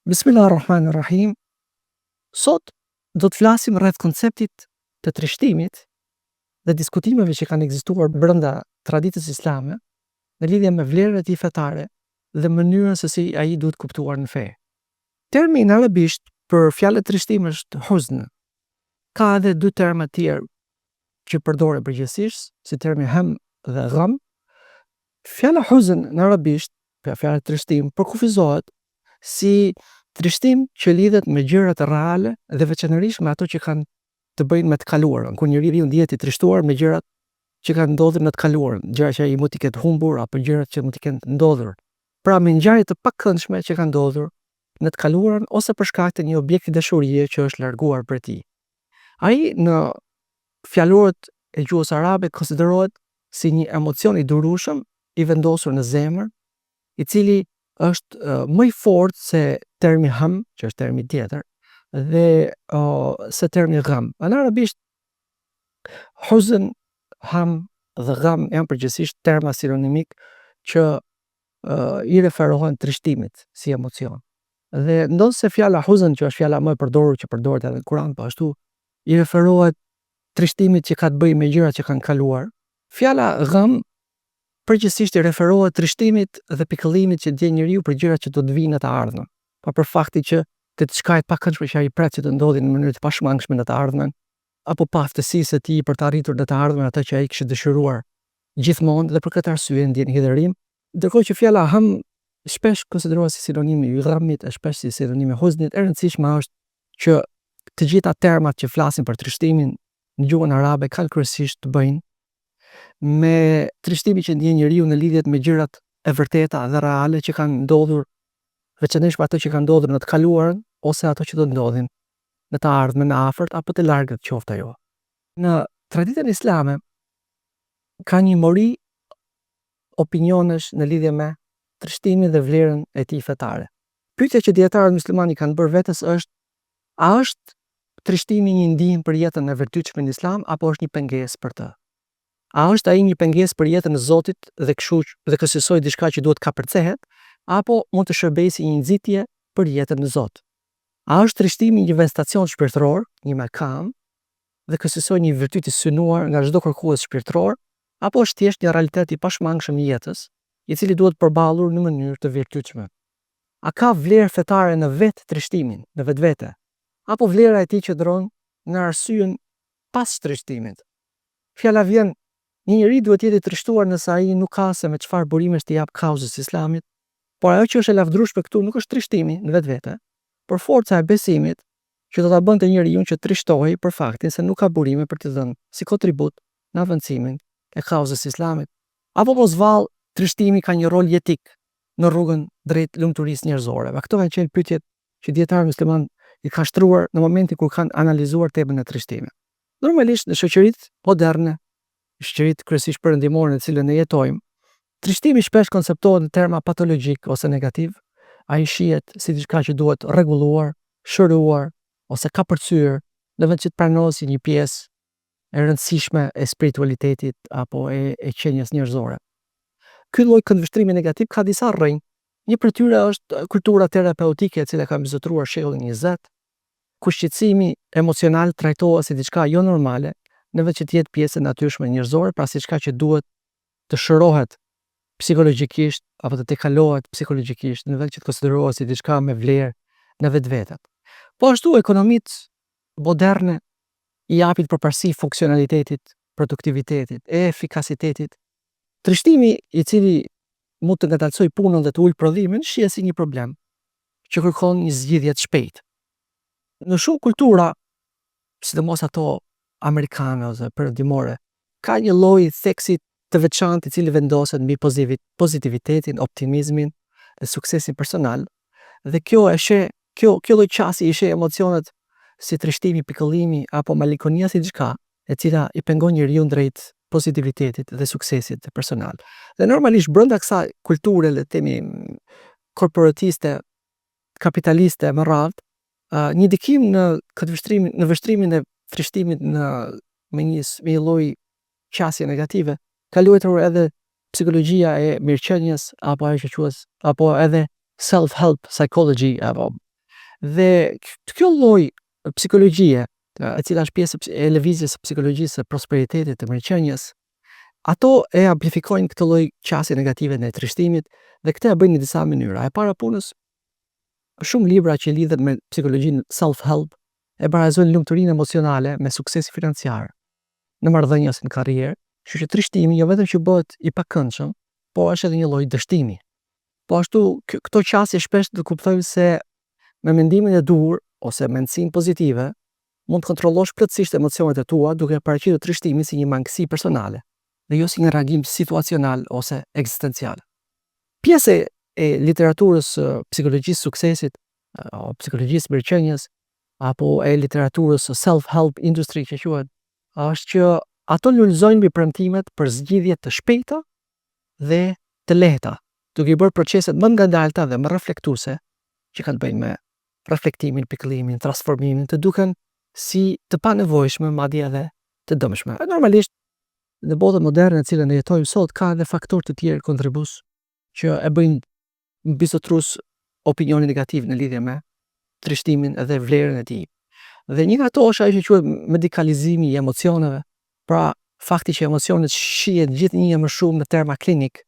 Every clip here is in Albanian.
Bismillah ar-Rahman ar-Rahim. Sot do të flasim rreth konceptit të trishtimit dhe diskutimeve që kanë ekzistuar brenda traditës islame në lidhje me vlerën e tij fetare dhe mënyrën se si ai duhet kuptuar në fe. Termi në arabisht për fjalën trishtim është huzn. Ka edhe dy terma të tjerë që përdoren përgjithsisht, si termi hem dhe gham. Fjala huzn në arabisht, pra fjala trishtim, përkufizohet si trishtim që lidhet me gjërat reale dhe veçanërisht me ato që kanë të bëjnë me të kaluarën, kur njeriu ndihet i trishtuar me gjërat që kanë ndodhur në të kaluarën, gjëra që ai mund t'i ketë humbur apo gjërat që mund t'i kenë ndodhur. Pra me ngjarje të pakëndshme që kanë ndodhur në të kaluarën ose për shkak të një objekti dashurie që është larguar prej tij. Ai në fjalorët e gjuhës arabe konsiderohet si një emocion i durueshëm i vendosur në zemër, i cili është më i fortë se termi ham, që është termi tjetër, dhe uh, se termi gham. Në arabisht huzn, ham dhe gham janë përgjithsisht terma sinonimik që uh, i referohen trishtimit si emocion. Dhe ndonëse fjala huzn, që është fjala më e përdorur që përdoret edhe në Kur'an, po ashtu i referohet trishtimit që ka të bëjë me gjërat që kanë kaluar, fjala gham përgjithsisht i referohet trishtimit dhe pikëllimit që ndjen njeriu për gjërat që do të vijnë në të ardhmen, pra për faktin që të diçka e pakëndshme që ai pret që të ndodhi në mënyrë të pashmangshme në të ardhmen, apo paaftësisë së tij për të arritur në të ardhmen atë që ai kishte dëshiruar gjithmonë dhe për këtë arsye ndjen hidhërim, ndërkohë që fjala ham shpesh konsiderohet si sinonim i ghamit e shpesh si sinonim i huznit, e rëndësishme është që të gjitha termat që flasin për trishtimin në gjuhën arabe kanë kryesisht të bëjnë me trishtimin që ndjen njeriu në lidhje me gjërat e vërteta dhe reale që kanë ndodhur, veçanërisht ato që kanë ndodhur në të kaluarën ose ato që do të ndodhin në të ardhmen e afërt apo të largët qoftë ajo. Në traditën islame ka një mori opinionesh në lidhje me trishtimin dhe vlerën e tij fetare. Pyetja që dijetarët muslimanë i kanë bërë vetes është a është trishtimi një ndihmë për jetën e virtytshme në Islam apo është një pengesë për të? A është ai një pengesë për jetën e Zotit dhe kështu dhe kësisoj diçka që duhet kapërcehet apo mund të shërbejë si një nxitje për jetën në Zot? A është trishtimi një vendstacion shpirtëror, një mekam, dhe kësisoj një virtyt i synuar nga çdo kërkues shpirtëror, apo është thjesht një realitet i pashmangshëm i jetës, i cili duhet përballur në mënyrë të virtytshme? A ka vlerë fetare në vetë trishtimin, në vetvete, apo vlera e tij qëndron në arsyen pas trishtimit? Fjala vjen, një njeri duhet të jetë i trishtuar nëse ai nuk ka se me çfarë burimesh t'i japë kauzës së Islamit, por ajo që është e lavdërueshme këtu nuk është trishtimi në vetvete, por forca e besimit që do ta bënte njeriun që të trishtohej për faktin se nuk ka burime për t'i dhënë si kontribut në avancimin e kauzës së Islamit. Apo mos vallë trishtimi ka një rol jetik në rrugën drejt lumturisë njerëzore? Pra këto kanë qenë pyetjet që dijetarët muslimanë i kanë shtruar në momentin kur kanë analizuar temën e trishtimit. Normalisht në shoqëritë moderne, shoqëritë kryesisht perëndimore në të cilën ne jetojmë, trishtimi shpesh konceptohet në terma patologjik ose negativ, ai shihet si diçka që duhet rregulluar, shëruar ose kapërcyer, në vend që të pranohet si një pjesë e rëndësishme e spiritualitetit apo e, e qenies njerëzore. Ky lloj këndvështrimi negativ ka disa rrënjë. Një prej tyre është kultura terapeutike e cila ka mbizotëruar shekullin 20, ku shqetësimi emocional trajtohet si diçka jo normale, në vend që të jetë pjesë e natyrshme njerëzore, pra si diçka që duhet të shërohet psikologjikisht apo të tejkalohet psikologjikisht, në vend që të konsiderohet si diçka me vlerë në vetvete. Po ashtu ekonomitë moderne i japin përparësi funksionalitetit, produktivitetit, efikasitetit. Trishtimi, i cili mund të ngadalësojë punën dhe të ulë prodhimin, shihet si një problem që kërkon një zgjidhje të shpejtë. Në shumë kultura, sidomos ato amerikane ose perëndimore, ka një lloj theksi të veçantë i cili vendoset mbi pozitivitetin, optimizmin dhe suksesin personal, dhe kjo e sheh kjo kjo lloj qasje i sheh emocionet si trishtimi, pikëllimi apo melankolia si diçka e cila i pengon njeriun drejt pozitivitetit dhe suksesit personal. Dhe normalisht brenda kësaj kulture, le të themi korporatiste, kapitaliste më radhë, një ndikim në këtë vështrimin, në vështrimin e trishtimit në me një me një lloj qasje negative, ka luajtur edhe psikologjia e mirëqenies apo ajo që quhet apo edhe self help psychology apo. Dhe kjo lloj psikologjie, e cila është pjesë e lëvizjes së psikologjisë së prosperitetit të mirëqenies, ato e amplifikojnë këtë lloj qasje negative ndaj trishtimit dhe këtë e bëjnë në disa mënyra. E para punës, shumë libra që lidhen me psikologjinë self-help e barazojnë lumturinë emocionale me suksesin financiar në marrëdhënie ose në karrierë, kështu që trishtimi jo vetëm që bëhet i pakëndshëm, po është edhe një lloj dështimi. Po ashtu, këto qasje shpesh të kuptojnë se me mendimin e duhur ose mendësinë pozitive, mund të kontrollosh plotësisht emocionet e tua duke paraqitur trishtimin si një mangësi personale dhe jo si një reagim situacional ose ekzistencial. Pjesë e literaturës së psikologjisë suksesit, o psikologjisë mirëqenies apo e literaturës së self-help industry që quhet, është që ato lulëzojnë mbi premtimet për zgjidhje të shpejta dhe të lehta, duke i bërë proceset më ngadalta dhe më reflektuese që kanë të bëjnë me reflektimin, pikëllimin, transformimin, të duken si të panevojshme, madje edhe të dëmshme. E normalisht në botën moderne në cilën ne jetojmë sot ka edhe faktorë të tjerë kontribues që e bëjnë mbizotrues opinionin negativ në lidhje me trishtimin edhe vlerën e tij. Dhe një nga ato është ajo që quhet medikalizimi i emocioneve, pra fakti që emocionet shihen gjithnjë më shumë në terma klinik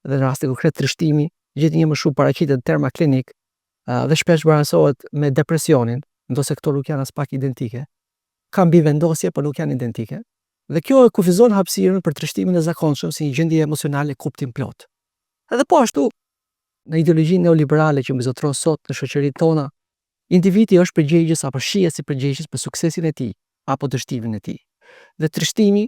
dhe në rastin konkret trishtimi gjithnjë më shumë paraqitet në terma klinik dhe shpesh barazohet me depresionin, ndonëse këto nuk janë as pak identike. Ka mbivendosje, por nuk janë identike. Dhe kjo e kufizon hapësirën për trishtimin e zakonshëm si një gjendje emocionale kuptimplot. Edhe po ashtu, në ideologjinë neoliberale që mbizotron sot në shoqëritë tona, individi është përgjegjës apo shihet si përgjegjës për suksesin e tij apo dështimin e tij. Dhe trishtimi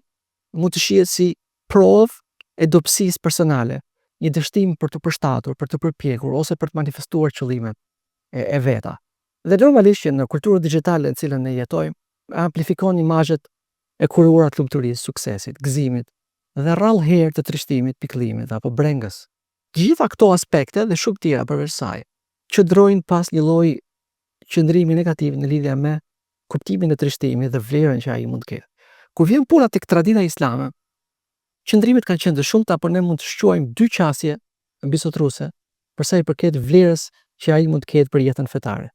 mund të shihet si provë e dobësisë personale, një dështim për të përshtatur, për të përpjekur ose për të manifestuar qëllimet e, e veta. Dhe normalisht që në kulturën digjitale në cilën ne jetojmë, amplifikon imazhet e kuruara të lumturisë, suksesit, gëzimit dhe rrallë herë të trishtimit, pikëllimit apo brengës. Gjitha këto aspekte dhe shumë tjera përveç saj qëndrojnë pas një lloj qëndrimi negativ në lidhje me kuptimin e trishtimit dhe vlerën që ai mund të ketë. Kur vjen puna tek tradita islame, qëndrimet kanë qenë të shumta, por ne mund të shquajmë dy qasje mbizotruese për sa i përket vlerës që ai mund të ketë për jetën fetare.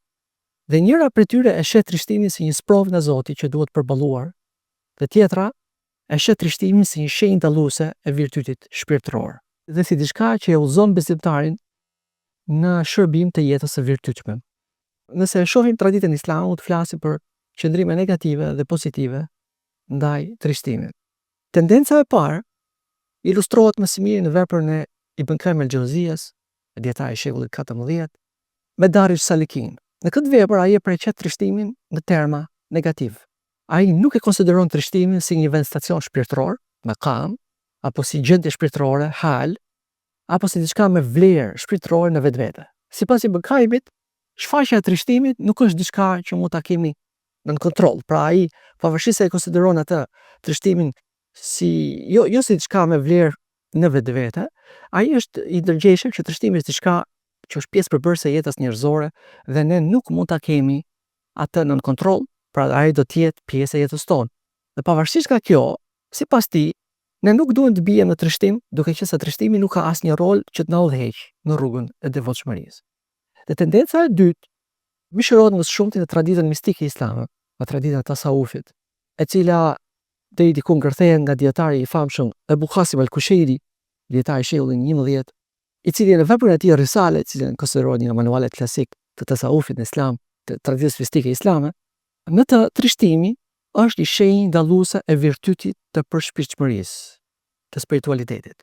Dhe njëra prej tyre e sheh trishtimin si një sprovë nga Zoti që duhet përballuar, dhe tjetra e sheh trishtimin si një shenjë dalluese e virtytit shpirtëror dhe si diçka që e udhëzon besimtarin në shërbim të jetës së virtytshme. Nëse e shohim traditën islame, mund të flasim për qëndrime negative dhe pozitive ndaj trishtimit. Tendenca e parë ilustrohet më së miri në veprën e Ibn Qayyim al-Jawziyas, dietar i shekullit 14, Medarij Salikin. Në këtë vepër ai e paraqet trishtimin në terma negativ. Ai nuk e konsideron trishtimin si një vendstacion shpirtëror, maqam, apo si gjendje shpirtërore, hal, apo si diçka me vlerë shpirtërore në vetvete. Sipas Ibn Qayyimit, shfaqja e trishtimit nuk është diçka që mund ta kemi nën kontroll. Pra ai pavarësisht se e konsideron atë trishtimin si jo jo si diçka me vlerë në vetvete, ai është i ndërgjegjshëm që trishtimi është diçka që është pjesë përbërëse e jetës njerëzore dhe ne nuk mund ta kemi atë nën kontroll, pra ai do të jetë pjesë e jetës tonë. Dhe pavarësisht nga kjo, sipas tij, ne nuk duhet të biem në trishtim, duke qenë se trishtimi nuk ka asnjë rol që të na udhëheq në rrugën e devotshmërisë. Dhe tendenca e dytë mishërohet më së shumti në traditën mistike islame, në traditën e tasawufit, e cila deri diku ngërthehet nga dietari i famshëm Ebu Qasim al-Kushairi, dietar i shekullit 11, i cili në veprën e tij Risale, e cila konsiderohet një nga manualet klasik të tasawufit në Islam, të traditës mistike islame, në të trishtimi është një shenjë dalluese e virtytit të përshpirtshmërisë, të spiritualitetit.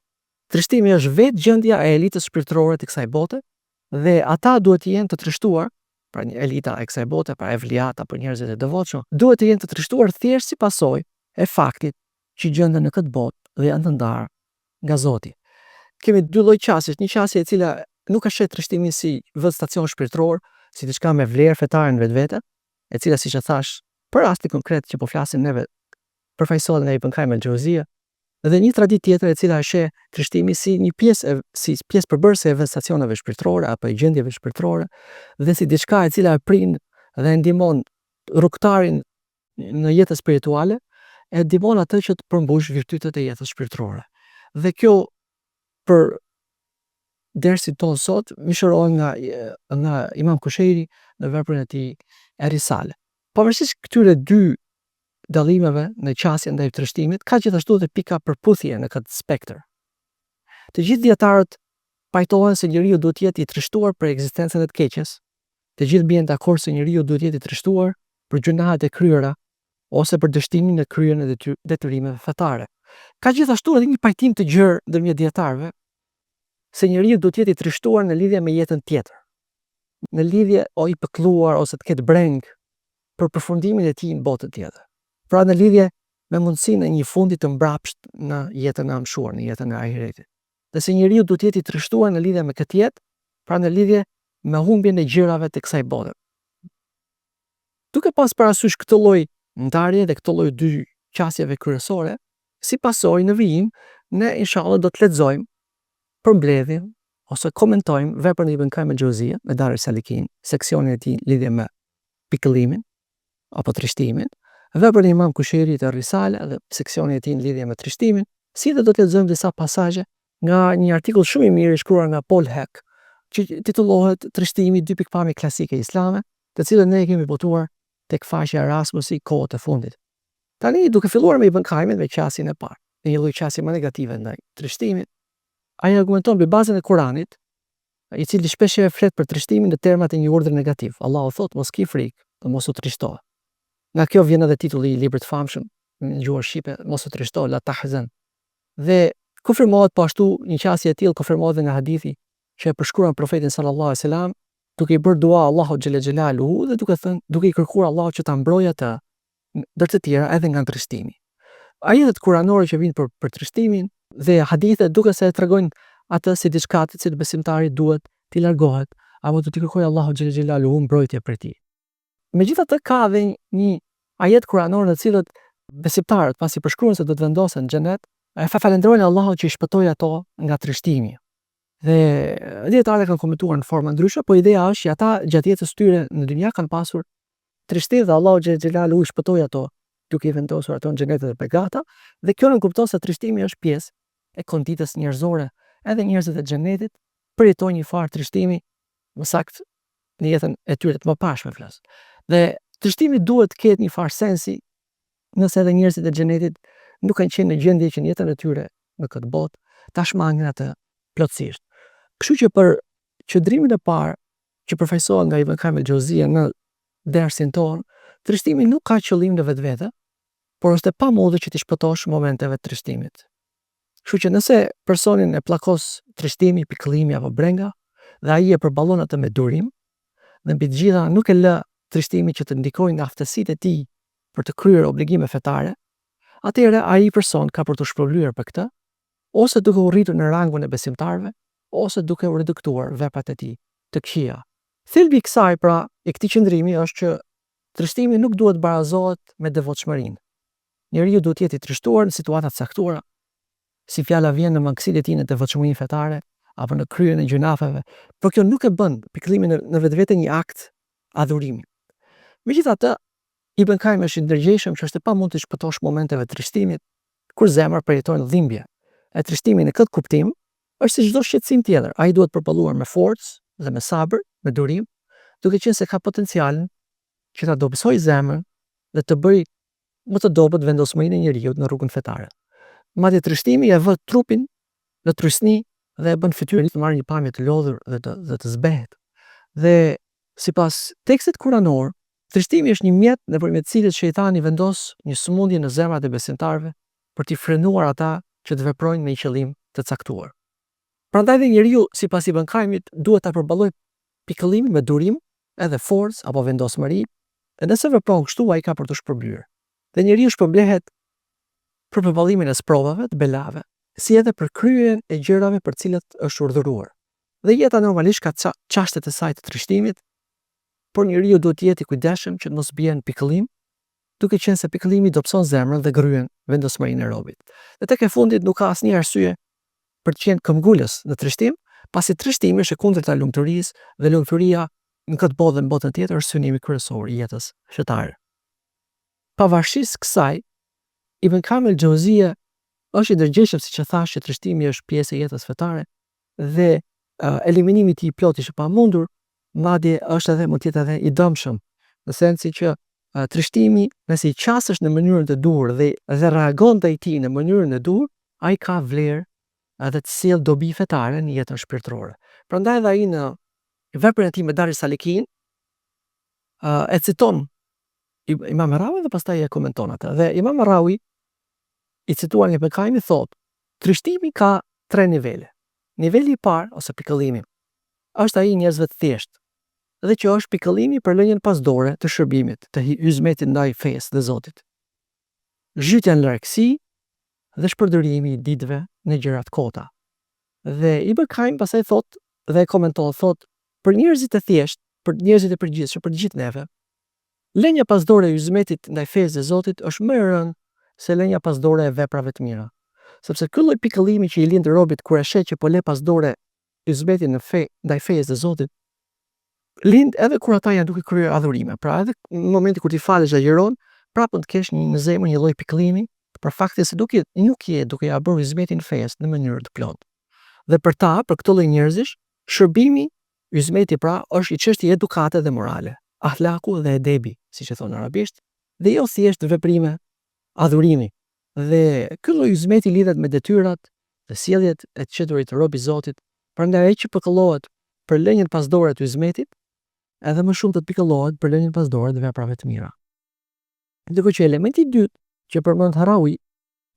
Trishtimi është vetë gjendja e elitës shpirtërore të kësaj bote dhe ata duhet të jenë të trishtuar, pra një elita e kësaj bote, pra evliat apo njerëzit e devotshëm, duhet të jenë të trishtuar thjesht si pasojë e faktit që gjenden në këtë botë dhe janë të ndarë nga Zoti. Kemi dy lloj qasjesh, një qasje e cila nuk e sheh trishtimin si vend stacion shpirtëror, si diçka me vlerë fetare në vetvete, e cila siç e thash, për rastin konkret që po flasim neve, përfaqësohet nga Ibn Qayyim al-Jawziyya, dhe një traditë tjetër e cila e sheh trishtimin si një pjesë e si pjesë përbërëse e vendstacioneve shpirtërore apo e gjendjeve shpirtërore dhe si diçka e cila e prin dhe e ndihmon rrugëtarin në jetën spirituale, e ndihmon atë që të përmbush virtytet e jetës shpirtërore. Dhe kjo për dersit tonë sot mishërohen nga nga Imam Kushejri në veprën e tij Er-Risale. Pavarësisht këtyre dy dallimeve në qasjen ndaj trishtimit, ka gjithashtu edhe pika përputhje në këtë spektër. Të gjithë dijetarët pajtohen se njeriu duhet të jetë i trishtuar për ekzistencën e të keqes. Të gjithë bien dakord se njeriu duhet të jetë i trishtuar për gjynahet e kryera ose për dështimin në kryerjen e detyrimeve fetare. Ka gjithashtu edhe një pajtim të gjerë ndërmjet dijetarëve se njeriu duhet të jetë i trishtuar në lidhje me jetën tjetër, në lidhje o i pikëlluar ose të ketë brengë për përfundimin e tij në botën tjetër. Pra në lidhje me mundësinë e një fundi të mbrapshtë në jetën e amshuar, në jetën e ahiretit. Dhe se njeriu duhet të jetë i trishtuar në lidhje me këtë jetë, pra në lidhje me humbjen e gjërave të kësaj bote. Duke pas parasysh këtë lloj ndarje dhe këtë lloj dy qasjeve kryesore, si pasojë në vijim ne inshallah do të lexojmë, përmbledhim ose komentojmë veprën e Ibn Kajim el-Xheuzije, Medarij Salikin, seksionin e tij në lidhje me pikëllimin apo trishtimin, veprën e Imam Kushejrit Er-Risale dhe seksionin e tij në lidhje me trishtimin, si dhe do të lexojmë disa pasazhe nga një artikull shumë i mirë i shkruar nga Paul Heck, që titullohet Trishtimi dy pikëpamje klasike islame, të cilën ne e kemi botuar tek faqja Erasmusi kohët e fundit. Tani, duke filluar me Ibn Kajmin me qasjen e parë, në një lloj qasje më negative ndaj trishtimit, ai argumenton mbi bazën e Kuranit, i cili shpeshherë flet për trishtimin në termat e një urdhri negativ. Allahu thotë, mos ki frikë dhe mos u trishto. Nga kjo vjen edhe titulli i librit të famshëm në gjuhën shqipe, Mos u trishto, La tahzen. Dhe konfirmohet po ashtu një qasje e tillë konfirmohet edhe nga hadithi që e përshkruan profetin sallallahu alejhi ve selam duke i bërë dua Allahut xhele xhelaluhu dhe duke thënë duke i kërkuar Allahut që ta mbrojë atë ndër të tjera edhe nga trishtimi. Ajetet kuranore që vijnë për për trishtimin dhe hadithet duket se e tregojnë atë si diçka të cilës besimtari duhet t'i largohet apo do t'i kërkojë Allahut xhele xhelaluhu mbrojtje prej tij. Megjithatë ka edhe një ajet kuranor në të cilët besimtarët pasi përshkruhen se do të vendosen në xhenet, e falënderojnë Allahun që i shpëtoi ato nga trishtimi. Dhe dijetarët e kanë komentuar në forma ndryshe, po ideja është që ata gjatë jetës së tyre në dynja kanë pasur trishtim dhe Allahu xhele xhelaluhu i shpëtoi ato duke i vendosur ato në xhenetet e begata dhe kjo nënkupton se trishtimi është pjesë e konditës njerëzore, edhe njerëzit e xhenetit përjetojnë një farë trishtimi, më saktë në jetën e tyre të mëparshme flas. Dhe trishtimi duhet të ketë një farë sensi nëse edhe njerëzit e xhenetit nuk kanë qenë në gjendje që në jetën e tyre në këtë botë ta shmangin atë plotësisht. Kështu që për qëndrimin e parë që përfaqësohet nga Ibn Kajim el-Xheuzije në dersin tonë, trishtimi nuk ka qëllim në vetvete, por është e pamundur që t'i shpëtosh momenteve të trishtimit. Kështu që nëse personin e pllakos trishtimi, pikëllimi apo brenga dhe ai e përballon atë me durim dhe mbi të gjitha nuk e lë trishtimin që të ndikojë në aftësitë e tij për të kryer obligime fetare, atëherë ai person ka për t'u shpërblyer për këtë, ose duke u rritur në rangun e besimtarëve, ose duke u reduktuar veprat e tij të këqija. Thelbi i kësaj, pra, i këtij qëndrimi është që trishtimi nuk duhet të barazohet me devotshmërinë. Njeriu duhet të jetë i trishtuar në situata të caktuara, si fjala vjen në mangësitë e tij në devotshmërinë fetare apo në kryerjen e gjynaheve, por kjo nuk e bën pikëllimin në vetvete një akt adhurimi. Megjithatë, Ibn Kajimi është i ndërgjegjshëm që është e pamundur t'i shpëtosh momenteve të trishtimit, kur zemra përjeton dhimbje. E trishtimi në këtë kuptim është si çdo shqetësim tjetër, ai duhet përballuar me forcë dhe me sabër, me durim, duke qenë se ka potencialin që ta dobësojë zemrën dhe të bëjë më të dobët vendosmërinë e njeriut në rrugën fetare. Madje trishtimi e vë trupin në trysni dhe e bën fytyrën të marrë një pamje të lodhur dhe të dhe të zbehtë. Dhe sipas tekstit kuranor, trishtimi është një mjet nëpërmjet të cilit shejtani vendos një sëmundje në zemrat e besimtarëve për t'i frenuar ata që të veprojnë me një qëllim të caktuar. Prandaj dhe njeriu, sipas Ibn Kajimit, duhet ta përballojë pikëllimin me durim edhe forcë apo vendosmëri, dhe nëse vepron kështu ai ka për t'u shpërblyer. Dhe njeriu shpërblehet për përballimin e sprovave, të belave, si edhe për kryerjen e gjërave për të cilat është urdhëruar. Dhe jeta normalisht ka çastet e saj të trishtimit, por njeriu duhet të jetë i kujdesshëm që të mos bjerë në pikëllim, duke qenë se pikëllimi dobëson zemrën dhe gërryen vendosmërinë e robit. Dhe tek e fundit nuk ka asnjë arsye për të qenë këmbgulës në trishtim, pasi trishtimi është e kundërta e lumturisë dhe lumturia në këtë botë dhe në botën tjetër është synimi kryesor i jetës fetare. Pavarësisht kësaj, Ibn Kajim el-Xheuzije është i ndërgjegjshëm siç e thashë që trishtimi është pjesë e jetës fetare dhe Eliminimi i tij i plotë është i pamundur, madje është edhe mund të jetë edhe i dëmshëm, në sensin që trishtimi, nëse i qasesh në mënyrën e duhur dhe dhe reagon ndaj tij në mënyrën e duhur, ai ka vlerë edhe të sjell dobi fetare në jetën shpirtërore. Prandaj edhe ai në veprën e tij Medarixh Salikin e citon Imam Harawi dhe pastaj e komenton atë. Dhe Imam Harawi i cituar nga Ibn Kajimi thotë, trishtimi ka tre nivele. Niveli i parë ose pikëllimi është ai i njerëzve të thjeshtë dhe që është pikëllimi për lënien pas dore të shërbimit, të hyzmetit ndaj fesë dhe Zotit. Zhytja në largësi dhe shpërdorimi i ditëve në gjëra të kota. Dhe Ibn Kajim pastaj thotë dhe e komenton thotë për njerëzit e thjeshtë, për njerëzit e përgjithshëm, për të gjithë neve, Lënia pas dore e hyzmetit ndaj fesë dhe Zotit është më e rëndë se lënia pas dore e veprave të mira. Sepse ky lloj pikëllimi që i lind robit kur e sheh që po le pas dore hyzmetin në fe ndaj fesë dhe Zotit, lind edhe kur ata janë duke kryer adhurime. Pra edhe në momentin kur ti falesh dhe agjëron, prapë mund të kesh një në zemër një lloj pikëllimi për faktin se duke nuk je duke ia bërë hyzmetin fesë në mënyrë të plotë. Dhe për ta, për këtë lloj njerëzish, shërbimi Hyzmeti pra është një çështje edukate dhe morale, ahlaku dhe edebi, siç e thonë arabisht, dhe jo thjesht veprime adhurimi. Dhe ky lloj hyzmeti lidhet me detyrat dhe sjelljet e të qenurit rob i Zotit, prandaj ai që pikëllohet për lënien pas dore të hyzmetit, edhe më shumë do të pikëllohet për lënien pas dore të veprave të mira. Ndërkohë që elementi i dytë që përmend Harawi,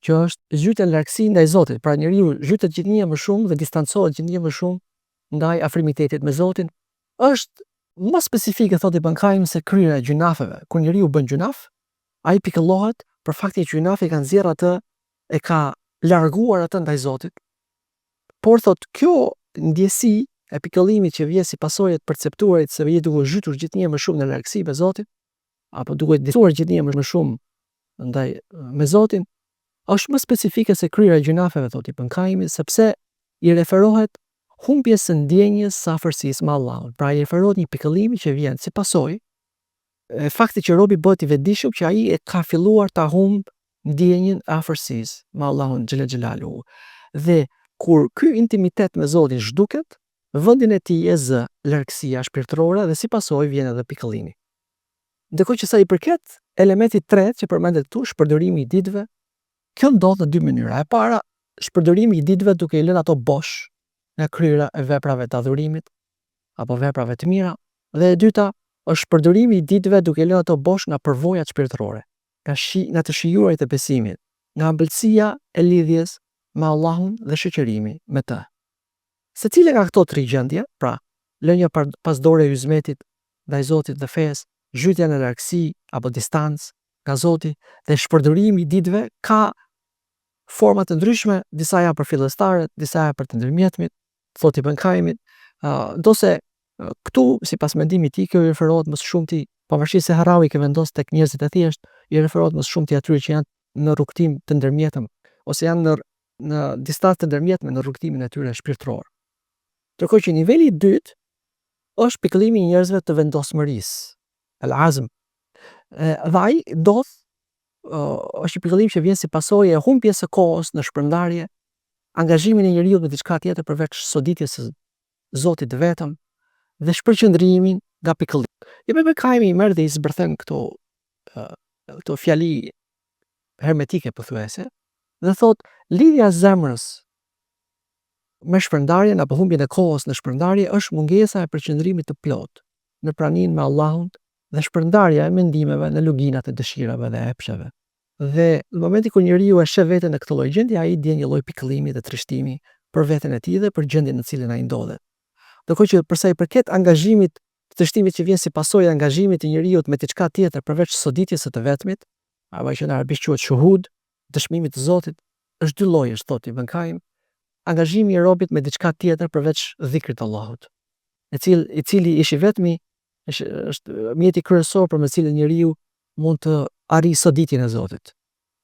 që është zhytja në largësi ndaj Zotit, pra njeriu zhytet gjithnjë e më shumë dhe distancohet gjithnjë e më shumë ndaj afrimitetit me Zotin, është më specifike thotë Ibn Kajim se kryerja e gjynafeve. Kur njeriu bën gjynaf, ai pikëllohet për faktin që gjynafi e ka nxjerrë atë, e ka larguar atë ndaj Zotit. Por thotë kjo ndjesi e pikëllimit që vjen si pasojë e të perceptuarit se je duke u zhytur gjithnjë e më shumë në largësi me Zotin, apo duke distancuar gjithnjë më shumë ndaj me Zotin, është më specifike se kryerja e gjynafeve, thotë Ibn Kajimi, sepse i referohet humbjes së ndjenjës së afërsisë me Allahun. Pra i referohet një pikëllimi që vjen si pasojë e faktit që robi bëhet i vetëdijshëm që ai e ka filluar ta humb ndjenjën e afërsisë me Allahun xhele xhelaluhu. Dhe kur ky intimitet me Zotin zhduket, vendin e tij e zë largësia shpirtërore dhe si pasojë vjen edhe pikëllimi. Ndërkohë që sa i përket elementit të tretë që përmendet këtu, shpërdorimi i ditëve, kjo ndodh në dy mënyra. E para, shpërdorimi i ditëve duke i lënë ato bosh nga kryerja e veprave të adhurimit apo veprave të mira, dhe e dyta është shpërdorimi i ditëve duke i lënë ato bosh nga përvojat shpirtërore, nga shi, nga të shijuarit e besimit, nga ëmbëlsia e lidhjes me Allahun dhe shoqërimi me të. Secila nga këto tri gjendje, pra, lënia pas dore e hyzmetit ndaj Zotit dhe fesë, zhytja në largësi apo distancë nga Zoti dhe shpërdorimi i ditëve ka forma të ndryshme, disa janë për fillestarët, disa janë për të ndërmjetmit, thotë Ibn Kajimi, ndonëse këtu sipas mendimit të tij kjo i referohet më së shumti, pavarësisht se Harawi e vendos tek njerëzit e thjeshtë, i referohet më së shumti atyre që janë në rrugëtim të ndërmjetëm ose janë në në distancë të ndërmjetme në rrugëtimin e tyre shpirtëror. Ndërkohë që niveli i dytë është pikëllimi i njerëzve të vendosmërisë, el-azm. Dhe ai ndodh është një pikëllim që vjen si pasojë e humbjes së kohës në shpërndarje, angazhimin e njeriut me diçka tjetër përveç soditjes së Zotit të vetëm dhe shpërqendrimin nga pikëllimi. Ibn Kajimi i merr dhe i zbërthen këto këto fjali hermetike pothuajse dhe thotë lidhja e zemrës me shpërndarjen apo humbjen e kohës në shpërndarje është mungesa e përqendrimit të plotë në praninë me Allahun dhe shpërndarja e mendimeve në luginat e dëshirave dhe epsheve. Dhe në momentin kur njeriu e sheh veten në këtë lloj gjendje, ai ndjen një lloj pikëllimi dhe trishtimi për veten e tij dhe për gjendjen në të cilën ai ndodhet. Ndërkohë që për sa i përket angazhimit, trishtimit që vjen si pasojë e angazhimit të njeriut me diçka tjetër përveç soditjes së të vetmit, apo që në arabisht quhet shuhud, dëshmimit të Zotit, është dy llojesh, thotë Ibn Kajim, angazhimi i robit me diçka tjetër përveç dhikrit të Allahut, e cil, i cili ish i vetmi është është mjeti kryesor përmes të cilin njeriu mund të arrijë soditjen e Zotit,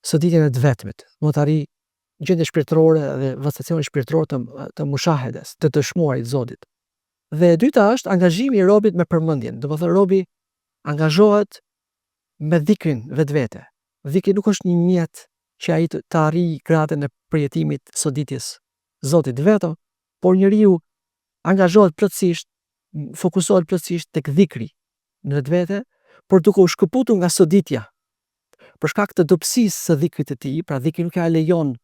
soditjen e të vetmit, mund të arrijë gjendjen shpirtërore dhe vastacionin shpirtëror të të mushahedes, të dëshmuarit Zotit. Dhe e dyta është angazhimi i robit me përmendjen, domethënë robi angazhohet me dhikrin vetvete. Dhikri nuk është një mjet që ai të, të arrijë gradën e përjetimit soditjes Zotit vetëm, por njeriu angazhohet plotësisht, fokusohet plotësisht tek dhikri në vetvete, por duke u shkëputur nga soditja. Për shkak të dobësisë së dhikrit të tij, pra dhikri nuk ia lejon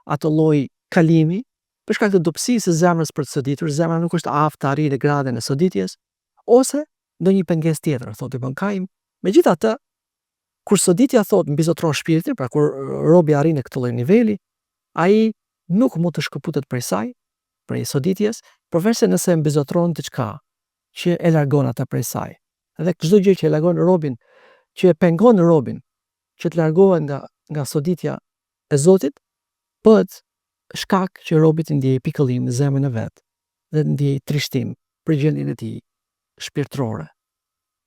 atë lloj kalimi, për shkak të dobësisë së zemrës për të soditur, zemra nuk është aftë të arrijë në gradën e soditjes, ose ndonjë pengesë tjetër, thotë Ibn Kajim. Megjithatë, kur soditja thotë mbizotëron shpirtin, pra kur robi arrin në këtë lloj niveli, ai nuk mund të shkëputet prej saj, prej soditjes, përveçse nëse mbizotëron diçka që e largon atë prej saj. Dhe çdo gjë që e largon robin, që e pengon robin që të largohet nga nga soditja e Zotit, bëhet shkak që robi të ndjejë pikëllim në zemrën e vet dhe të ndjejë trishtim për gjendjen e tij shpirtërore.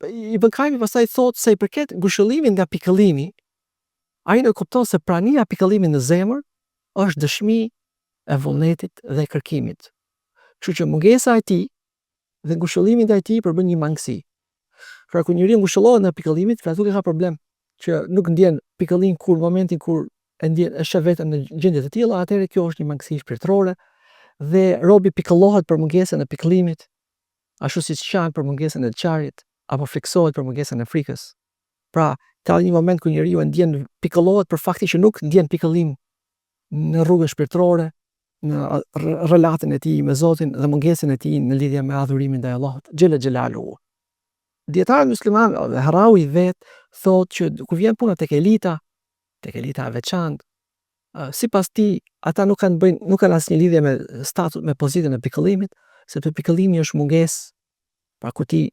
Ibn Kajimi pastaj thotë sa i përket ngushëllimit nga pikëllimi, ai nënkupton se prania e pikëllimit në zemër është dëshmi e vullnetit dhe e kërkimit. Kështu që mungesa e tij dhe ngushëllimi ndaj tij përbën një mangësi. Pra kur njeriu ngushëllohet nga pikëllimi, pra nuk e ka problem që nuk ndjen pikëllim kur në momentin kur e ndjen e sheh veten në gjendje të tilla, atëherë kjo është një mangësi shpirtërore dhe robi pikëllohet për mungesën e pikëllimit, ashtu siç qan për mungesën e të qarit apo frikësohet për mungesën e frikës. Pra, ka një moment kur njeriu e ndjen pikëllohet për faktin që nuk ndjen pikëllim në rrugën shpirtërore, në relatën e tij me Zotin dhe mungesën e tij në lidhje me adhurimin ndaj Allahut xhele xhelaluhu. Dijetarët muslimanë dhe Harawi vetë thotë që kur vjen puna tek elita, tek elita e veçantë, sipas tij ata nuk kanë bëjnë nuk kanë asnjë lidhje me status me pozitën e pikëllimit, sepse pikëllimi është mungesë, pra kur ti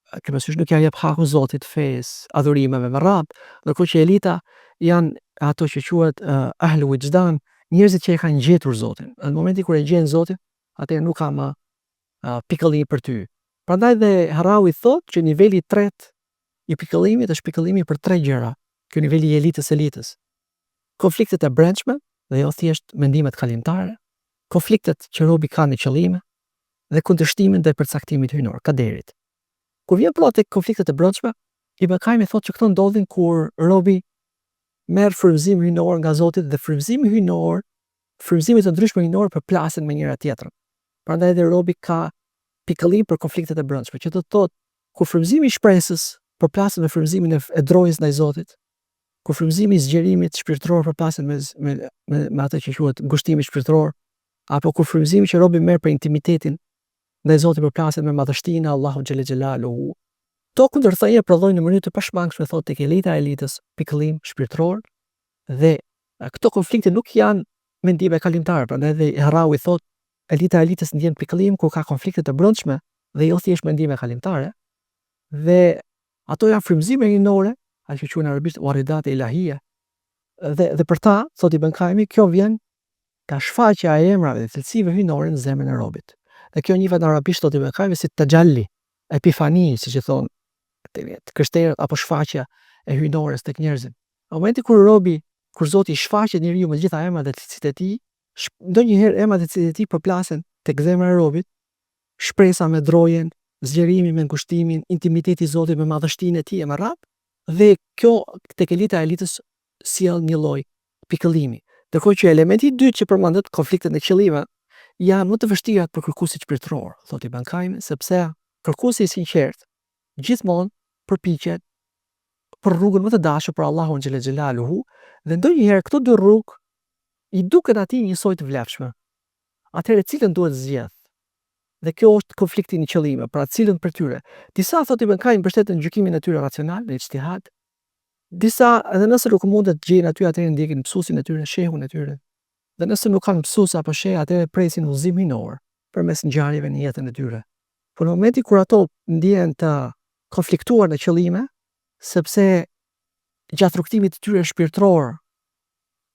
ke parasysh nuk ia jep hakun Zotit, fesë, adhurimeve me radhë, ndërkohë që elita janë ato që quhet uh, ahlu wixhdan, njerëzit që e kanë gjetur Zotin. Në momentin kur e gjen Zotin, atëherë nuk ka më uh, pikëllim për ty. Prandaj dhe Harawi thotë që niveli i tretë i pikëllimit është pikëllimi për tre gjëra. Kjo niveli i elitës elitës. Konfliktet e brendshme dhe jo thjesht mendimet kalimtare, konfliktet që robi ka në qëllime dhe kundërshtimin ndaj përcaktimit hyjnor, kaderit. Kur vjen puna tek konfliktet e brendshme, Ibn Kajimi thotë që këto ndodhin kur robi merr frymëzim hyjnor nga Zoti dhe frymëzimi hyjnor, frymëzime të ndryshme hyjnore përplasen me njëra tjetrën. Prandaj edhe robi ka pikëllim për konfliktet e brendshme, që do të thotë kur frymëzimi i shpresës përplaset me frymëzimin e, e drojës ndaj Zotit, kur frymëzimi i zgjerimit shpirtëror përplaset me me me, me atë që quhet ngushtimi shpirtëror, apo kur frymëzimi që robi merr për intimitetin ndaj Zotit përplaset me madhështinë e Allahut xhele xhelaluhu. Këto kundërthënie prodhojnë në mënyrë të pashmangshme thotë tek elita e elitës pikëllim shpirtëror dhe këto konflikte nuk janë mendime kalimtare, prandaj edhe Harawi thotë elita e elitës ndjen pikëllim kur ka konflikte të brendshme dhe jo thjesht mendime kalimtare dhe ato janë frymëzime hyjnore, ajo që quhen në arabisht waridat ilahia. Dhe dhe për ta, thotë Ibn Kajimi, kjo vjen nga shfaqja e emrave dhe cilësive hyjnore në zemrën e robit. Dhe kjo njihet në arabisht thotë Ibn Kajimi si tajalli, epifani, siç e thonë të krishterët apo shfaqja e hyjnores tek njerëzit. Në momentin kur robi, kur Zoti i shfaqet njeriu me të gjitha emrat dhe cilësitë e tij, ndonjëherë emrat dhe cilësitë e tij përplasen tek zemra e robit, shpresa me drojen, zgjerimi me ngushtimin, intimiteti i Zotit me madhështinë e tij e me radhë, dhe kjo tek elita e elitës sjell një lloj pikëllimi. Ndërkohë që elementi i dytë që përmendet, konfliktet në qëllime, janë më të vështirat për kërkuesit shpirtëror, thotë Ibn Kajimi, sepse kërkuesi i sinqertë gjithmonë përpiqet për rrugën më të dashur për Allahun xhele xhelaluhu dhe ndonjëherë këto dy rrugë i duken atij njësoj të vlefshme. Atëherë cilën duhet zgjedh? Dhe kjo është konflikti në qëllime, pra cilën prej tyre. Disa thotë Ibn Kajim mbështeten në gjykimin e tyre racional, në ijtihad. Disa edhe nëse nuk mundet të gjejnë aty atëherë ndjekin mësuesin e tyre, shehun e tyre. Dhe nëse nuk kanë mësues apo sheh, atëherë presin udhëzim hyjnor përmes ngjarjeve në jetën e tyre. Por në momentin kur ato ndjehen të konfliktuar në qëllime, sepse gjatë rrugëtimit të tyre shpirtëror,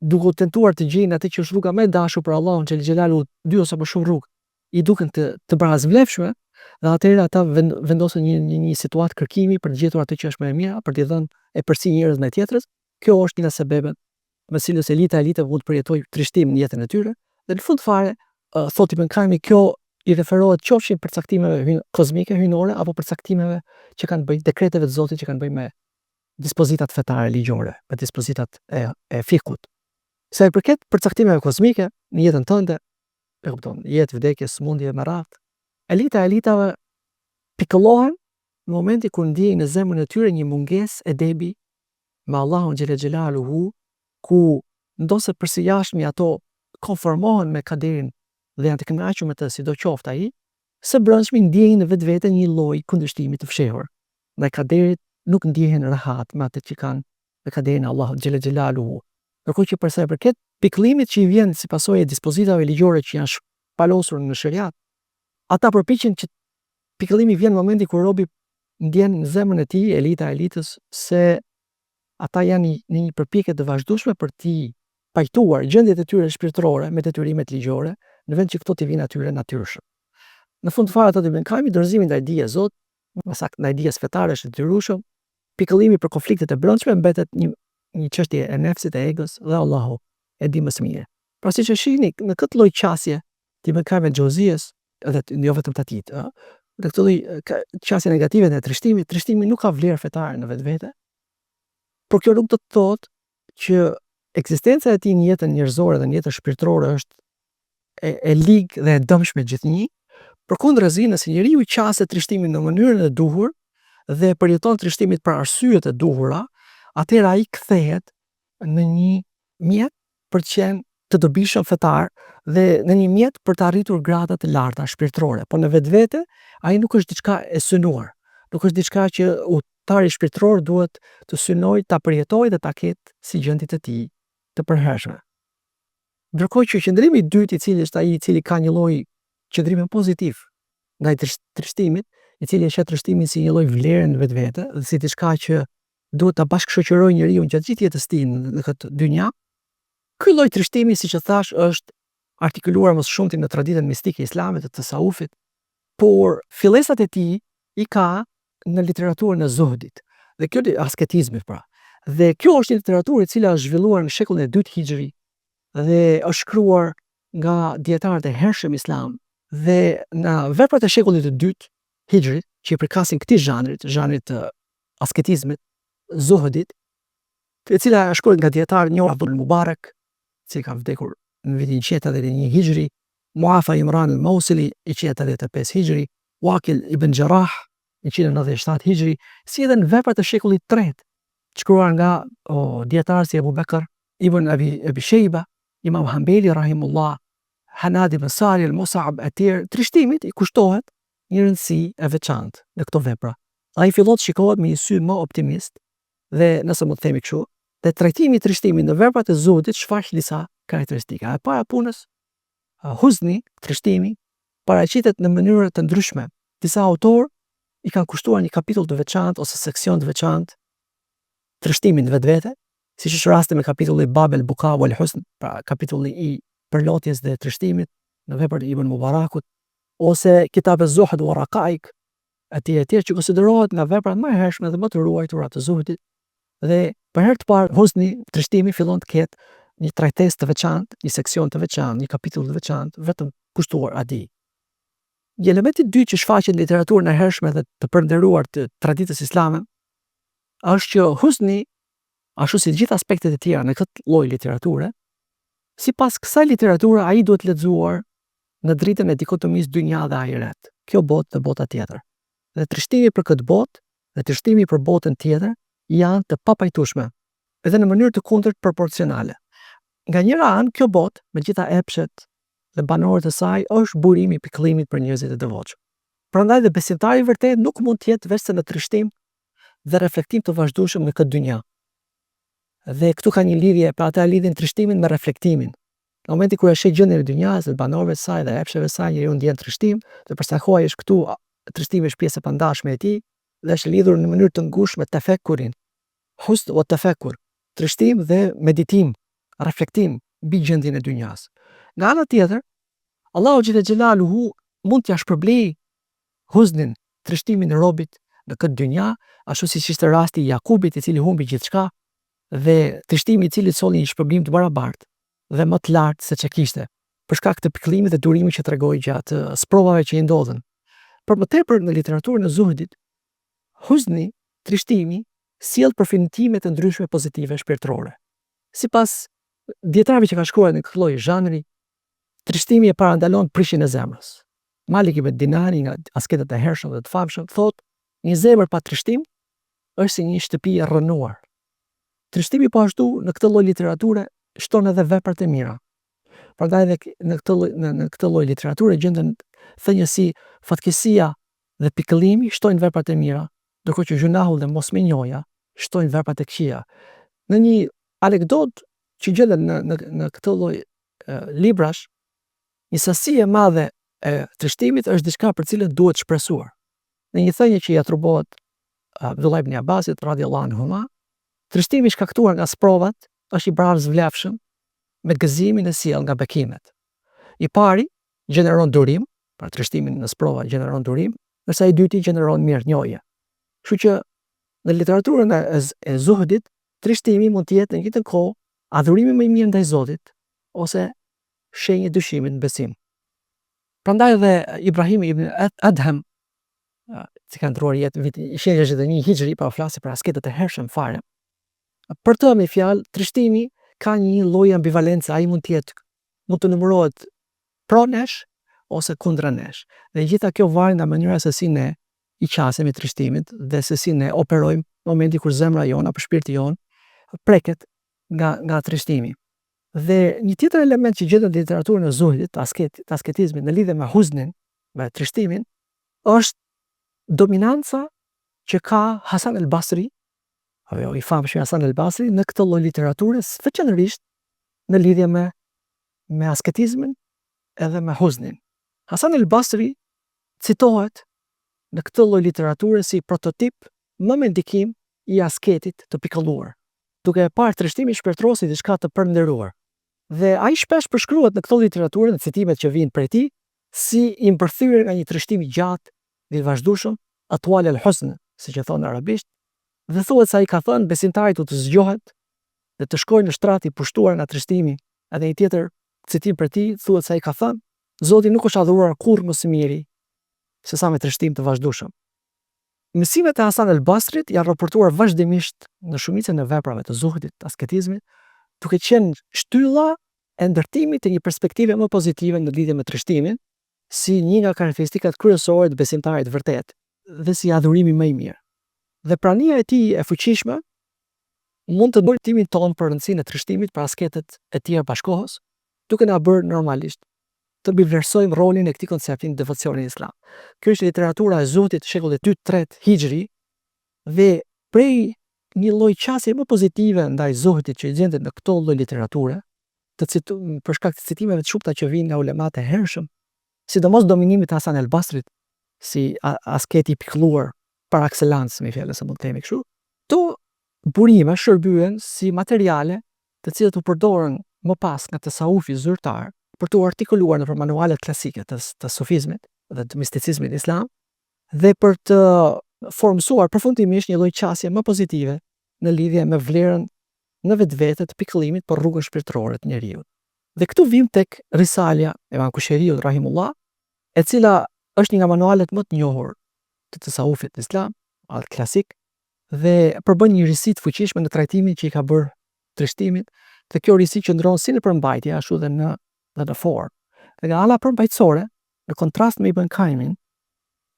duke u tentuar të gjejnë atë që është rruga më e dashur për Allahun xhele xhelaluhu, dy ose më shumë rrugë, i duken të të barasvlefshme dhe atëherë ata vendosen një një një situatë kërkimi për të gjetur atë që është më e mira, për t'i dhënë epërsi njërës ndaj tjetrës. Kjo është një nga sebebet me cilës elita e elitave mund të përjetojë trishtim në jetën e tyre dhe në fund fare thotë Ibn Kajimi kjo i referohet qofshin përcaktimeve hyn, kozmike hyjnore apo përcaktimeve që kanë të bëjnë dekreteve të Zotit që kanë të bëjnë me dispozitat fetare ligjore, me dispozitat e e fikhut. Sa i përket përcaktimeve kozmike në jetën tënde, e kupton, jetë, vdekje, sëmundje me radhë. Elita e elitave pikëllohen në momentin kur ndiejnë në zemrën e tyre një mungesë edebi me Allahun xhele xhelaluhu, ku ndonëse për së jashtmi ato konformohen me kaderin dhe janë të kënaqur me të sido qoftë ai, së brendshmi ndiejnë në vetvete një lloj kundërshtimi të fshehur ndaj kaderit, nuk ndjehen rehat me atë që kanë me kaderin e Allahut xhele xhelaluhu. Ndërkohë që për sa i përket pikëllimit që i vjen si pasojë e dispozitave ligjore që janë shpalosur në sheriat, ata përpiqen që pikëllimi vjen në momentin kur robi ndjen në zemrën e tij, elita e elitës, se ata janë në një përpjekje të vazhdueshme për t'i pajtuar gjendjet e tyre shpirtërore me detyrimet ligjore, në vend që këto t'i vijnë atyre natyrshëm. Në fund fare thotë Ibn Kajimi, dorëzimi ndaj dijes Zot, më saktë ndaj dijes fetare është i detyrueshëm, pikëllimi për konfliktet e brendshme mbetet një një çështje e nefsit e egos dhe Allahu e di më së miri. Pra siç e shihni në këtë lloj qasje të Ibn Kajim el-Xheuzijes, edhe jo vetëm të atij, ë, në këtë lloj qasje negative ndaj trishtimit, trishtimi nuk ka vlerë fetare në vetvete, por kjo nuk do të thotë që ekzistenca e tij në jetën njerëzore dhe në jetën shpirtërore është e, e ligë dhe e dëmshme gjithnjë. Përkundrazi, nëse njeriu i qaset trishtimit në mënyrën e duhur dhe përjeton trishtimin për arsyet e duhura, atëherë ai kthehet në një mjet për të qenë të dobishëm fetar dhe në një mjet për të arritur grada të larta shpirtërore. Po në vetvete, ai nuk është diçka e synuar. Nuk është diçka që udhëtari shpirtëror duhet të synojë ta përjetojë dhe ta ketë si gjendje të tij të përhershme. Ndërkohë që qëndrimi i dytë, i cili është ai i cili ka një lloj qëndrimi pozitiv ndaj trishtimit, i cili e sheh trishtimin si një lloj vlere në vetvete dhe si diçka që duhet ta bashkëshoqërojë njeriun gjatë gjithë jetës tij në këtë dynja. Ky lloj trishtimi, siç e thash, është artikuluar më së shumti në traditën mistike islame të tesaufit, por fillesat e tij i ka në literaturën e zuhdit dhe kjo asketizmit pra. Dhe kjo është një literaturë e cila është zhvilluar në shekullin e dytë hixhri dhe është shkruar nga dijetarët e hershëm islam dhe në veprat e shekullit të dytë hixhri që i përkasin këtij zhanrit, zhanrit të asketizmit, zuhdit, e cila është shkruar nga dijetarë të njohur Abdul Mubarak, i cili ka vdekur në vitin 181 hixhri, Muafa Imran al-Mausili, 185 hixhri, Wakil ibn Jarrah, 197 hixhri, si edhe në veprat e shekullit të tretë, të shkruar nga o, dijetarë si Abu Bekr ibn Abi, Abi Shejba, Imam Hanbeli rahimullah, Hanad ibn Sari al-Mus'ab e tjerë, trishtimit i kushtohet një rëndësi e veçantë në këto vepra. Ai fillon të shikohet me një sy më optimist dhe nëse mund të themi kështu, dhe trajtimi i trishtimit në veprat e zuhdit shfaq disa karakteristika. E para punës, huzni, trishtimi, paraqitet në mënyra të ndryshme. Disa autorë i kanë kushtuar një kapitull të veçantë ose seksion të veçantë trishtimit në vetvete, siç është rasti me kapitullin Bab el Buka wal Huzn, pra kapitulli i përlotjes dhe trishtimit në veprat e Ibn Mubarakut, ose Kitab ez-Zuhd wa Raqaik, etj etj që konsiderohet nga veprat më e hershme dhe më të ruajtura të zuhdit dhe për herë të parë huzni, trishtimi fillon të ketë një trajtesë të veçantë, një seksion të veçantë, një kapitull të veçantë vetëm kushtuar atij. Një element i dytë që shfaqet në literaturën e hershme dhe të përnderuar të traditës islame është që huzni, ashtu si të gjitha aspektet e tjera në këtë lloj literature, sipas kësaj literature ai duhet lexuar në dritën e dikotomisë dynja dhe ahiret, kjo botë dhe bota tjetër. Dhe trishtimi për këtë botë dhe trishtimi për botën tjetër janë të papajtueshme, edhe në mënyrë të kundërt proporcionale. Nga njëra anë, kjo botë, me gjitha epshet dhe banorët e saj, është burimi i pikëllimit për njerëzit e devotshëm. Prandaj dhe besimtari i vërtetë nuk mund të jetë veçse në trishtim dhe reflektim të vazhdueshëm në këtë dynja. Dhe këtu ka një lidhje, pra ata e lidhin trishtimin me reflektimin. Në momentin kur e sheh gjendjen e dynjasë dhe banorëve të saj dhe epsheve të saj, njeriu ndjen trishtim dhe për sa kohë ai është këtu, trishtimi është pjesë e pandashme e tij dhe është lidhur në mënyrë të ngushtë me tefekkurin. Huzn wa tefekkur, trishtim dhe meditim, reflektim mbi gjendjen e dynjasë. Nga ana tjetër, Allahu xhele xhelaluhu mund t'ia shpërblejë huznin, trishtimin e robit në këtë dynja, ashtu siç ishte rasti i Jakubit, i cili humbi gjithçka dhe trishtimi i cilit solli një shpërblim të barabartë dhe më të lartë se ç'e kishte, për shkak të pikëllimit dhe durimit që tregoi gjatë sprovave që i ndodhën. Për më tepër në literaturën e zuhdit, huzni, trishtimi, sjell përfitime të ndryshme pozitive shpirtërore. Sipas dijetarëve që kanë shkruar në këtë lloj zhanri, trishtimi e parandalon prishjen e zemrës. Malik ibn Dinari nga asketët e hershëm dhe të famshëm thotë, një zemër pa trishtim është si një shtëpi e rrënuar. Trishtimi po ashtu në këtë lloj literature shton edhe veprat e mira. Prandaj edhe në këtë lloj në, në këtë lloj literature gjenden thënie si fatkeqësia dhe pikëllimi shtojnë veprat e mira, ndërkohë që gjynahu dhe mosmirënjohja shtojnë veprat e këqija. Në një anekdotë që gjendet në në në këtë lloj librash, një sasi e madhe e trishtimit është diçka për cilën duhet shpresuar. Në një thënie që i atribuohet Abdullah ibn Abbasit radiallahu anhuma, trishtimi i shkaktuar nga sprovat është i barasvlefshëm me gëzimin e sjellë nga bekimet. I pari gjeneron durim, pra trishtimi në sprova gjeneron durim, ndërsa i dyti gjeneron mirënjohje. Kështu që në literaturën e, e zuhdit, trishtimi mund të jetë në njëjtën kohë adhurimi më i mirë ndaj Zotit ose shenjë e dyshimit në besim. Prandaj edhe Ibrahim ibn Adhem, që ka ndërruar jetë në vitin 161 Hijri, pra flasim për asketët e hershëm fare. Për të me fjalë, trishtimi ka një lloj ambivalence, ai mund të jetë mund të numërohet pro nesh ose kundra nesh. Dhe gjitha kjo varet nga mënyra se si ne i qasemi trishtimit dhe se si ne operojmë në momentin kur zemra jonë apo shpirti jonë preket nga nga trishtimi. Dhe një tjetër element që gjendet në literaturën e zuhdit, të asket, të asketizmit në lidhje me huznin, me trishtimin, është dominanca që ka Hasan el Basri, apo jo, i famshmi Hasan el Basri në këtë lloj literature, veçanërisht në lidhje me me asketizmin edhe me huznin. Hasan el Basri citohet në këtë lloj literature si prototip më me ndikim i asketit të pikëlluar, duke e parë trishtimin shpirtëror si diçka të përnderuar. Dhe ai shpesh përshkruhet në këtë literaturë, në citimet që vijnë prej tij, si i mbërthyer nga një trishtim i gjatë dhe i vazhdueshëm, atwal al-huzn, siç e thonë në arabisht, dhe thuhet se ai ka thënë besimtari duhet të zgjohet dhe të shkojë në shtrat i pushtuar nga trishtimi. Edhe një tjetër citim prej tij thuhet se ai ka thënë, Zoti nuk është adhuruar kurrë më së miri se sa me trishtim të vazhdueshëm. Mësimet e Hasan el-Basrit janë raportuar vazhdimisht në shumicën e veprave të zuhdit, të asketizmit, duke qenë shtylla e ndërtimit të një perspektive më pozitive në lidhje me trishtimin, si një nga karakteristikat kryesore të besimtarit të vërtetë dhe si adhurimi më i mirë. Dhe prania e tij e fuqishme mund të ndryshojë kuptimin tonë për rëndësinë e trishtimit për asketët e tjerë bashkohës, duke na bërë normalisht të mbivlerësojmë rolin e këtij koncepti në devocionin islam. Kjo është literatura e zuhdit të shekullit 2-3 Hijri dhe prej një lloj qasje më pozitive ndaj zuhdit që gjendet në këto lloj literature, të citu, për shkak të citimeve të shumta që vijnë nga ulemat e hershëm, sidomos dominimit të Hasan el-Basrit si asketi i pikëlluar par excellence, me fjalë se mund të themi kështu. Këto burime shërbyen si materiale të cilat u përdorën më pas nga tasawufi zyrtar për t'u artikuluar nëpër manualet klasike të, të sufizmit dhe të misticizmit islam dhe për të formësuar përfundimisht një lloj qasje më pozitive në lidhje me vlerën në vetvete të pikëllimit për rrugën shpirtërore të njeriut. Dhe këtu vim tek Risalja e Imam Kushejriut rahimullah, e cila është një nga manualet më të njohur të tasawufit islam, atë klasik, dhe përbën një risi të fuqishme në trajtimin që i ka bërë trishtimit, dhe kjo risi qëndron si në përmbajtje ashtu dhe në dhe në formë. Dhe nga ana përmbajtësore, në kontrast me Ibn Kaimin,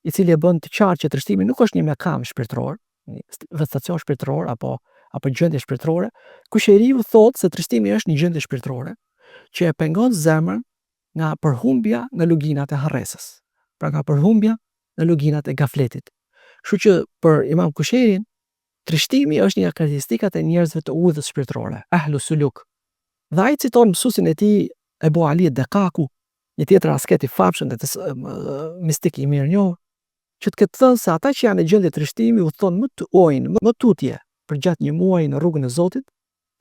i cili e bën të qartë që trishtimi nuk është një mekam shpirtëror, një vetstacion shpirtëror apo apo gjendje shpirtërore, Kushejriu thotë se trishtimi është një gjendje shpirtërore që e pengon zemrën nga përhumbja në luginat e harresës, pra nga përhumbja në luginat e gafletit. Kështu që për Imam Kushejrin, trishtimi është një nga karakteristikat e njerëzve të udhës shpirtërore, ehlu suluk. Dhe ai citon mësuesin e tij Ebu Ali Dekaku, një tjetër asket i famshëm dhe të, mistik i mirënjohur, që të ketë thënë se ata që janë në gjendje trishtimi udhëtojnë më të ojnë, më tutje përgjatë një muaji në rrugën e Zotit,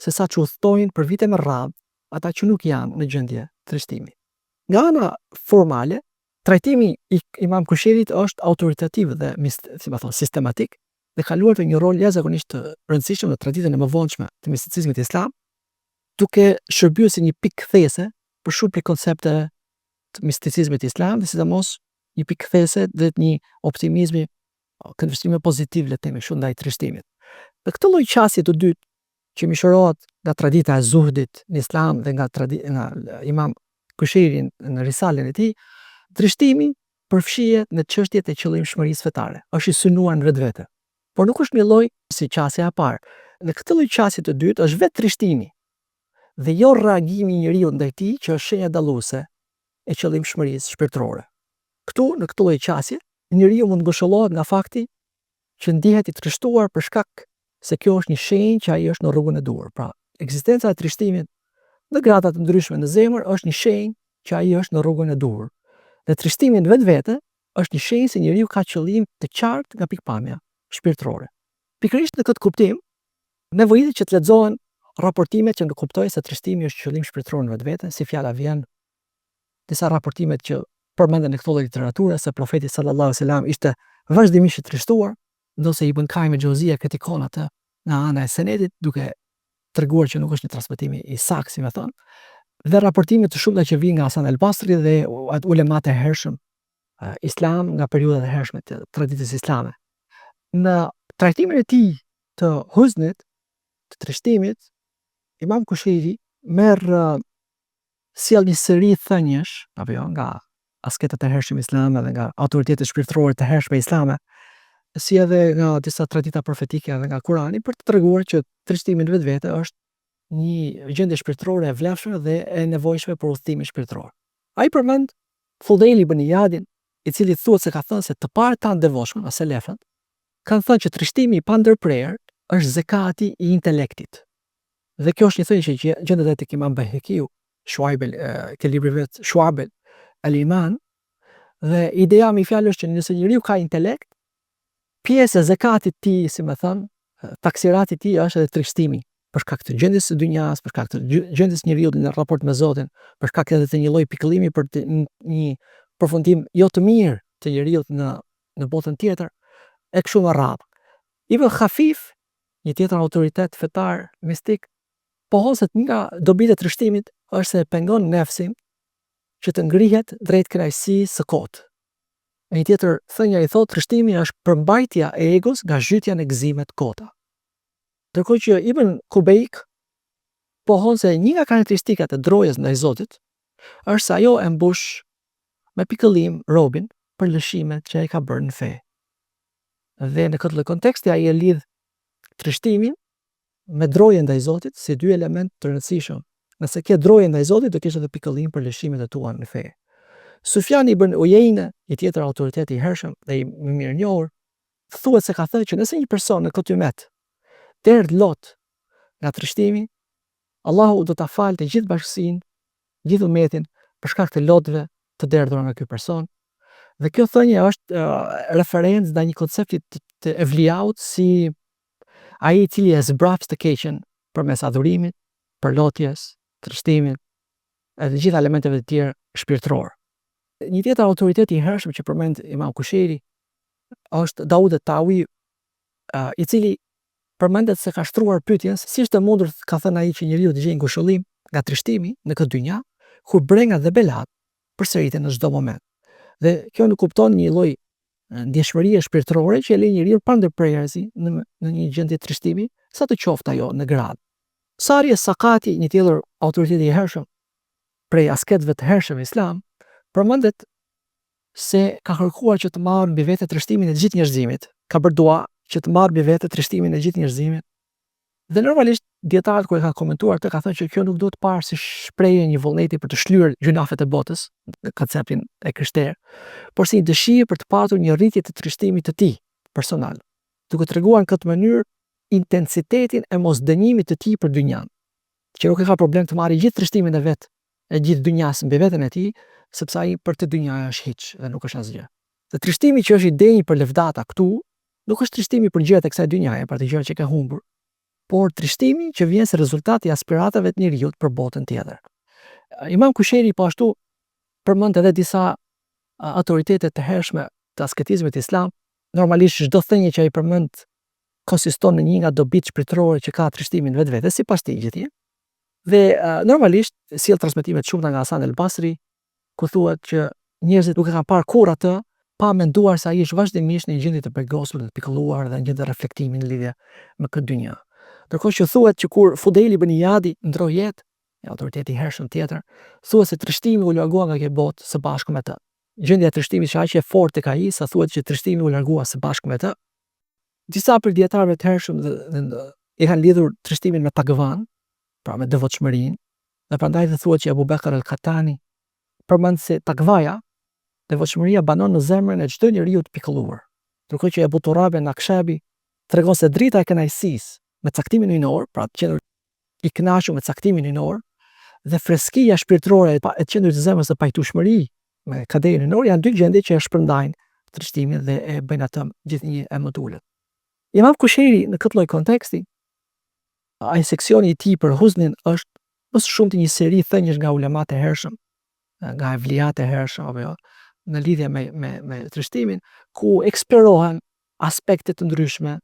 se sa që udhëtojnë për vite me radhë ata që nuk janë në gjendje trishtimi. Nga ana formale, trajtimi i Imam Kushejrit është autoritativ dhe si më thonë, sistematik dhe ka luajtur një rol jashtëzakonisht të rëndësishëm në traditën e mëvonshme të misticizmit islam, duke shërbyer si një pikë kthese për shumë prej koncepteve të misticizmit islam dhe sidomos një pikë kthese drejt një optimizmi këndvështrimi pozitiv le të themi kështu ndaj trishtimit. Në këtë lloj qasje të dytë që mishërohet nga tradita e zuhdit në islam dhe nga tradi nga Imam Kushejri në Risalen e tij, trishtimi përfshihet në çështjet e qëllimshmërisë fetare, është i synuar në vetvete, por nuk është njëlloj si qasja e parë. Në këtë lloj qasje të dytë është vetë trishtimi dhe jo reagimi i njeriut ndaj tij që është shenja dalluese e qëllimshmërisë shpirtërore. Këtu, në këtë lloj qasje, njeriu mund të ngushëllohet nga fakti që ndihet i trishtuar për shkak se kjo është një shenjë që ai është në rrugën e duhur. Pra, ekzistenca e trishtimit në grada të ndryshme në zemër është një shenjë që ai është në rrugën e duhur. Dhe trishtimi në vetvete është një shenjë se njeriu ka qëllim të qartë nga pikëpamja shpirtërore. Pikërisht në këtë kuptim, nevojitet që të lexohen raportimet që nënkuptojnë se trishtimi është qëllim shpirtëror në vetvete, si fjala vjen disa raportimet që përmenden në këtë lloj literature se profeti sallallahu alejhi ve selam ishte vazhdimisht i trishtuar, ndonëse Ibn Kajim el-Xheuzija kritikon atë nga ana e senedit duke treguar që nuk është një transmetim i saktë, si me thënë, dhe raportime të shumta që vijnë nga Hasan el-Basri dhe ulemat e hershëm islam nga periudhat e hershme të traditës islame. Në trajtimin e tij të huznit, të trishtimit, Imam Kushejri merr sjell një seri thëniesh, apo jo, nga asketët e hershëm islame dhe nga autoritetet shpirtërore të hershme islame, si edhe nga disa tradita profetike dhe nga Kurani për të treguar që trishtimi në vetvete është një gjendje shpirtërore e vlefshme dhe e nevojshme për udhëtimin shpirtëror. Ai përmend Fudejl ibn Ijadin, i cili thuhet se ka thënë se të parët tanë të devotshëm, selefët, kanë thënë që trishtimi i pandërprerë është zekati i intelektit. Dhe kjo është një thënie që gjendet edhe tek Imam Bejhekiu, Shuaib ke libri vet Shuab el Iman, dhe ideja me fjalë është që nëse njeriu ka intelekt, pjesë e zekatit të tij, si me thënë, taksiratit të tij është edhe trishtimi, për shkak të gjendjes së dynjas, për shkak të gjendjes së njeriut në raport me Zotin, për shkak edhe të një lloj pikëllimi për të, një përfundim jo të mirë të njeriut në në botën tjetër, e kështu me radhë. Ibn Khafif Një tjetër autoritet fetar mistik pohon se një nga dobitë e trishtimit është se e pengon nefsin që të ngrihet drejt kënaqësisë së kotë. Në një tjetër thënie ai thotë trishtimi është përmbajtja e egos nga zhytja në gëzime të kota. Ndërkohë që Ibn Kubejk pohon se një nga karakteristikat e drojës ndaj Zotit është se ajo e mbush me pikëllim robin për lëshimet që ai ka bërë në fe. Dhe në këtë lloj konteksti ai e lidh trishtimin me drojën ndaj Zotit si dy elementë të rëndësishëm. Nëse ke droje ndaj Zotit, do kesh edhe pikëllim për lëshimet e tua në fe. Sufjan ibn Ujejne, një tjetër autoritet i hershëm dhe i mirënjohur, thuhet se ka thënë që nëse një person në këtë ymet derdh lot nga trishtimi, Allahu do ta falë të gjithë bashkësinë gjithë umetin për shkak të lotëve të derdhura nga ky person. Dhe kjo thënie është uh, referencë ndaj një koncepti të, të evliaut si ai i cili e zbraps të keqen përmes adhurimit, përlotjes, trishtimit edhe të gjitha elementeve të tjerë shpirtëror. Një tjetër autoritet i hershëm që përmend Imam Kushejri është Daud et-Taui, i cili përmendet se ka shtruar pyetjen se si është e mundur, ka thënë ai, që njeriu të gjejë ngushëllim nga trishtimi në këtë dynja, kur brengat dhe belat përsëriten në çdo moment. Dhe kjo nënkupton një lloj ndjeshmërie shpirtërore që e lë njeriun pandërprerësi në në një gjendje trishtimi, sa të qoftë ajo në gradë. Sari es-Sakati, një tjetër autoritet i hershëm prej asketëve të hershëm islam, përmendet se ka kërkuar që të marrë mbi vete trishtimin e gjithë njerëzimit, ka bërë dua që të marrë mbi vete trishtimin e gjithë njerëzimit. Dhe normalisht dijetarët kur e kanë komentuar këtë kanë thënë që kjo nuk duhet parë si shprehje e një vullneti për të shlyer gjynafet e botës në konceptin e krishterë, por si një dëshirë për të patur një rritje të trishtimit të tij personal, duke treguar në këtë mënyrë intensitetin e mosdënjimit të tij për dynjanë, që nuk e ka problem të marrë gjithë trishtimin e vet e gjithë dynjasë mbi veten e tij, sepse ai për të dynjaja është hiç dhe nuk është asgjë. Dhe trishtimi që është i denjë për lëvdata këtu, nuk është trishtimi për gjërat e kësaj dynjaje, për ato gjëra që ke humbur, por trishtimi që vjen si rezultat i aspiratave të njeriut për botën tjetër. Imam Kushejri po ashtu përmend edhe disa autoritete të hershme të asketizmit islam. Normalisht çdo thënie që ai përmend konsiston në një nga dobitë shpirtërore që ka trishtimi në vetvete, sipas tij gjithnjë. Dhe normalisht sjell transmetime të shumta nga Hasan el Basri, ku thuhet që njerëzit nuk e kanë parë kurrë atë pa menduar se ai është vazhdimisht në një gjendje të brengosur dhe të pikëlluar dhe në gjendje reflektimi në lidhje me këtë dynja. Ndërkohë që thuhet që kur Fudejl ibn Ijadi ndërroi jetë, një autoritet i hershëm tjetër, thuhet se trishtimi u largua nga kjo botë së bashku me të. Gjendja e trishtimit ishte aq e fortë tek ai sa thuhet që trishtimi u largua së bashku me të. Disa prej dijetarëve të hershëm dhe, dhe, dhe e kanë lidhur trishtimin me takvan, pra me devotshmërinë, dhe prandaj dhe thuhet që Abu Bekr al-Katani përmend se takvaja, devotshmëria banon në zemrën e çdo njeriu të pikëlluar. Ndërkohë që Abu Turab an-Nakshabi tregon se drita e kënaqësisë me caktimin hyjnor, pra të qenurit i kënaqur me caktimin hyjnor, dhe freskia shpirtërore e të qenurit të zemrës në pajtueshmëri me kaderin hyjnor janë dy gjendje që e shpërndajnë trishtimin dhe e bëjnë atë gjithnjë e më të ulët. Imam Kushejri në këtë lloj konteksti, ai seksioni i tij për huznin është më së shumti një seri thëniesh nga ulemat e hershëm, nga evliat e hershëm apo jo, në lidhje me me me trishtimin, ku eksplorohen aspekte të ndryshme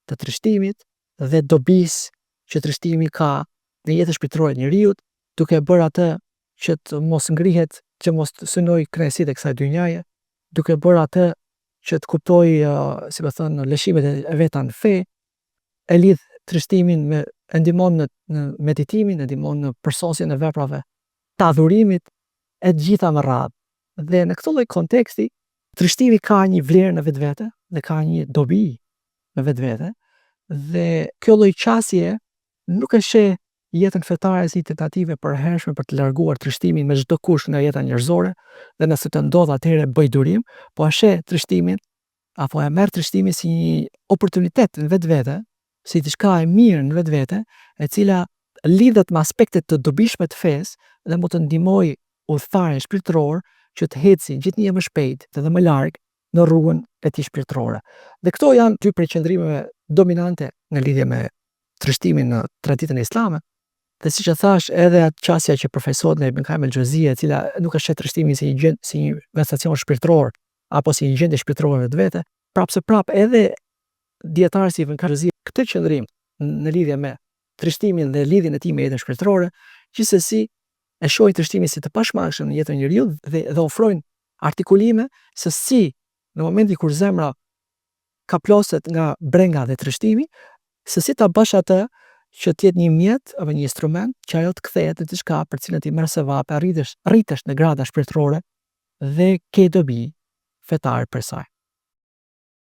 të trishtimit dhe dobisë që trishtimi ka në jetën shpirtërore të njeriut, duke e bërë atë që të mos ngrihet, që mos të synojë kënaqësitë e kësaj dynjaje, duke bërë atë që të kuptojë, si me thënë, lëshimet e veta në fe, e lidh trishtimin me e ndihmon në në meditimin, e ndihmon në përsosjen e veprave të adhurimit e të gjitha me radhë. Dhe në këtë lloj konteksti, trishtimi ka një vlerë në vetvete dhe ka një dobi në vetvete dhe kjo lloj qasje nuk e sheh jetën fetare si tentativë e përhershme për të larguar trishtimin me çdo kusht nga jeta njerëzore dhe nëse të ndodh atëherë bëj durim, po e sheh trishtimin apo e merr trishtimin si një oportunitet në vetvete, si diçka e mirë në vetvete, e cila lidhet me aspekte të dobishme të fesë dhe mund të ndihmojë udhëtarin shpirtëror që të ecë gjithnjë e më shpejt dhe më larg në rrugën e tij shpirtërore. Dhe këto janë dy prej qëndrimeve dominante në lidhje me trishtimin në traditën islame. Dhe siç e thash, edhe atë qasja që përfaqësohet nga Ibn Kajim el-Xhevzije, e cila nuk e sheh trishtimin si një gjend, si një meditacion shpirtëror apo si një gjendje shpirtërore në vetvete, prapë se prapë edhe dijetarë si Ibn Kajim el-Xhevzije këtë qëndrim në lidhje me trishtimin dhe lidhjen e tij me jetën shpirtërore, gjithsesi e shohin trishtimin si të pashmangshëm në jetën e njeriut dhe dhe ofrojnë artikulime se si në momentin kur zemra kaploset nga brenga dhe trishtimi, se si ta bësh atë që të jetë një mjet apo një instrument që ajo të kthehet në diçka për të cilën ti merr sevape, rritesh, rritesh në grada shpirtërore dhe ke dobi fetare prej saj.